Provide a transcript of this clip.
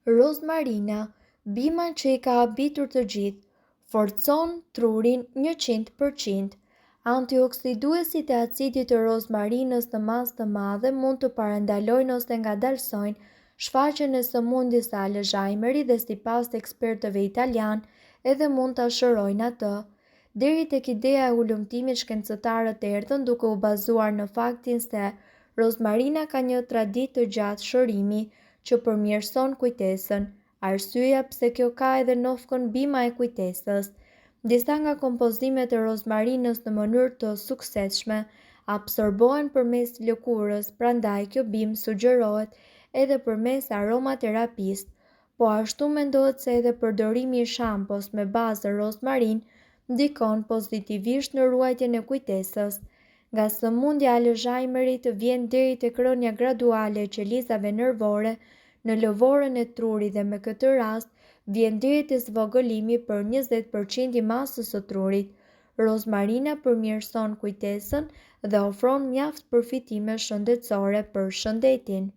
Rozmarina, bima që i ka habitur të gjithë, forcon trurin 100%. Antioksiduesit e acidit të rozmarinës në masë të madhe mund të parandalojnë ose ngadalësojnë shfaqjen e sëmundjes së Alzheimerit dhe sipas ekspertëve italianë edhe mund ta shërojnë atë. Deri tek ideja e hulumtimit shkencëtarët erdhën duke u bazuar në faktin se rozmarina ka një traditë të gjatë shërimi që përmirëson kujtesën, arsyeja pse kjo ka edhe nofkën bima e kujtesës. Disa nga kompozimet e rozmarinës në mënyrë të suksesshme absorbohen përmes lëkurës, prandaj kjo bimë sugjerohet edhe përmes aromaterapisë. Po ashtu mendohet se edhe përdorimi i shampos me bazë rozmarinë ndikon pozitivisht në ruajtjen e kujtesës. Nga sëmundja e Alzheimerit vjen deri tek rënia graduale e qelizave nervore në lëvoren e trurit dhe me këtë rast vjen deri te zvogëlimi për 20% i masës së trurit. Rozmarina përmirëson kujtesën dhe ofron mjaft përfitime shëndetësore për shëndetin.